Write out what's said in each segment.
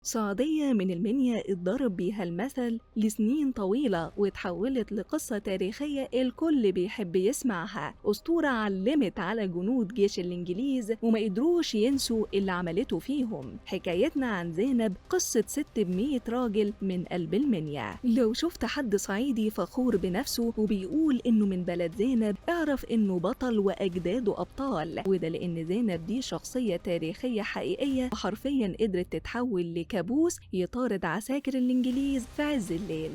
صعيدية من المنيا اتضرب بيها المثل لسنين طويلة واتحولت لقصة تاريخية الكل بيحب يسمعها. أسطورة علمت على جنود جيش الإنجليز وما قدروش ينسوا اللي عملته فيهم. حكايتنا عن زينب، قصة ست ب100 راجل من قلب المنيا. لو شفت حد صعيدي فخور بنفسه وبيقول إنه من بلد زينب، اعرف إنه بطل وأجداده أبطال، وده لأن زينب دي شخصية تاريخية حقيقية وحرفيا قدرت تتحول لكابوس يطارد عساكر الإنجليز في عز الليل.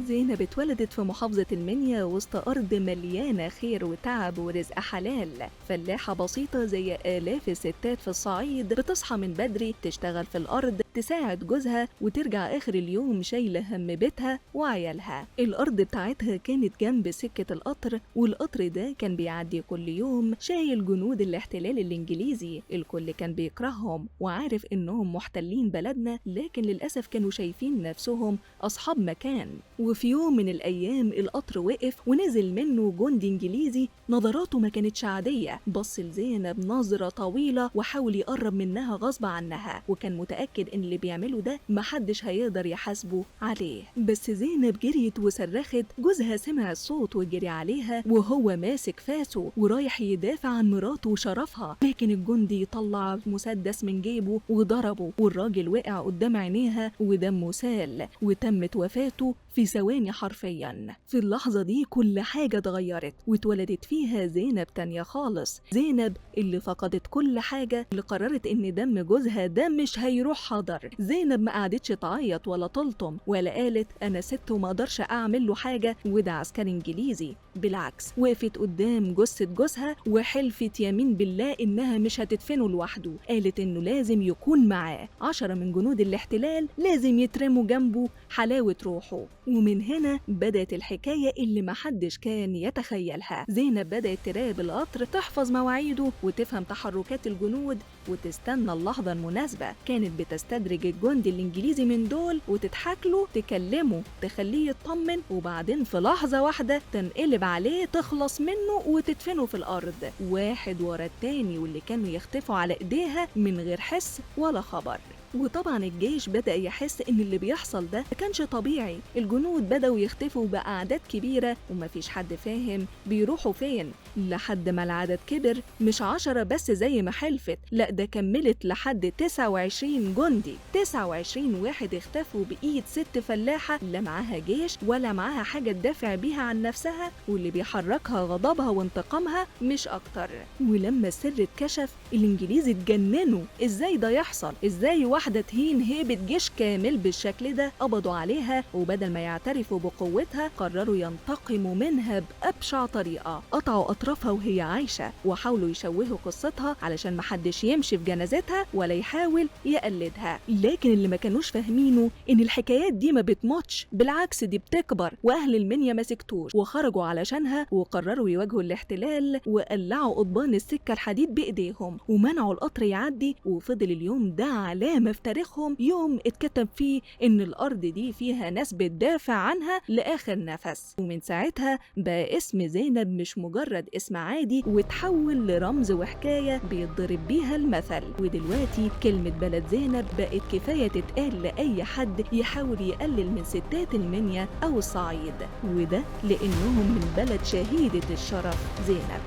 زينب اتولدت في محافظة المنيا وسط أرض مليانة خير وتعب ورزق حلال. فلاحة بسيطة زي آلاف الستات في الصعيد، بتصحى من بدري تشتغل في الأرض، تساعد جوزها، وترجع آخر اليوم شايلة هم بيتها وعيالها. الأرض بتاعتها كانت جنب سكة القطر، والقطر ده كان بيعدي كل يوم شايل جنود الاحتلال الإنجليزي. الكل كان بيكرههم وعارف إنهم محتلين بلدنا، لكن للأسف كانوا شايفين نفسهم أصحاب مكان. وفي يوم من الأيام القطر وقف ونزل منه جندي إنجليزي نظراته ما كانتش عادية. بص لزينب نظرة طويلة وحاول يقرب منها غصب عنها، وكان متأكد إن اللي بيعمله ده محدش هيقدر يحاسبه عليه. بس زينب جريت وصرخت، جوزها سمع الصوت وجري عليها وهو ماسك فاسه ورايح يدافع عن مراته وشرفها، لكن الجندي طلع مسدس من جيبه وضربه، والراجل وقع قدام عينيها ودمه سال، وتمت وفاته في ثواني حرفيا. في اللحظة دي كل حاجة اتغيرت واتولدت فيها زينب تانية خالص. زينب اللي فقدت كل حاجة، اللي قررت ان دم جوزها ده مش هيروح حضر. زينب ما قعدتش تعيط ولا تلطم ولا قالت انا ست وما اقدرش اعمل له حاجة وده عسكري انجليزي، بالعكس وقفت قدام جثة جوزها وحلفت يمين بالله انها مش هتدفنه لوحده. قالت انه لازم يكون معاه 10 من جنود الاحتلال، لازم يترموا جنبه حلاوة روحه. ومن هنا بدأت الحكاية اللي محدش كان يتخيلها. زينب بدأت تراقب القطر، تحفظ مواعيده وتفهم تحركات الجنود وتستنى اللحظة المناسبة. كانت بتستدرج الجندي الإنجليزي من دول وتضحك له، تكلمه، تخليه يطمن، وبعدين في لحظة واحدة تنقلب عليه، تخلص منه وتدفنه في الأرض، واحد ورا التاني، واللي كانوا يختفوا على إيديها من غير حس ولا خبر. وطبعا الجيش بدأ يحس إن اللي بيحصل ده ما كانش طبيعي. الجنود بدأوا يختفوا بأعداد كبيرة ومفيش حد فاهم بيروحوا فين، لحد ما العدد كبر، مش 10 بس زي ما حلفت، لا ده كملت لحد 29 جندي. 29 واحد اختفوا بإيد ست فلاحة لا معاها جيش ولا معاها حاجة تدافع بيها عن نفسها، واللي بيحركها غضبها وانتقامها مش أكتر. ولما السر اتكشف الإنجليز اتجننوا، إزاي ده يحصل؟ إزاي واحدة تهين هيبة جيش كامل بالشكل ده؟ قبضوا عليها، وبدل ما يعترفوا بقوتها قرروا ينتقموا منها بأبشع طريقة. قطعوا أطرافها وهي عايشة وحاولوا يشوهوا قصتها علشان محدش يمشي في جنازتها ولا يحاول يقلدها. لكن اللي ما كانوش فاهمينه إن الحكايات دي ما بتموتش، بالعكس دي بتكبر. وأهل المنيا ما سكتوش وخرجوا علشانها وقرروا يواجهوا الاحتلال، وقلعوا قضبان السكة الحديد بإيديهم ومنعوا القطر يعدي. وفضل اليوم ده علامة في تاريخهم، يوم اتكتب فيه إن الأرض دي فيها ناس بتدافع عنها لآخر نفس. ومن ساعتها بقى اسم زينب مش مجرد اسم عادي، وتحول لرمز وحكاية بيتضرب بيها المثل. ودلوقتي كلمة بلد زينب بقت كفاية تتقال لأي حد يحاول يقلل من ستات المنيا أو الصعيد، وده لأنهم من بلد شهيدة الشرف زينب.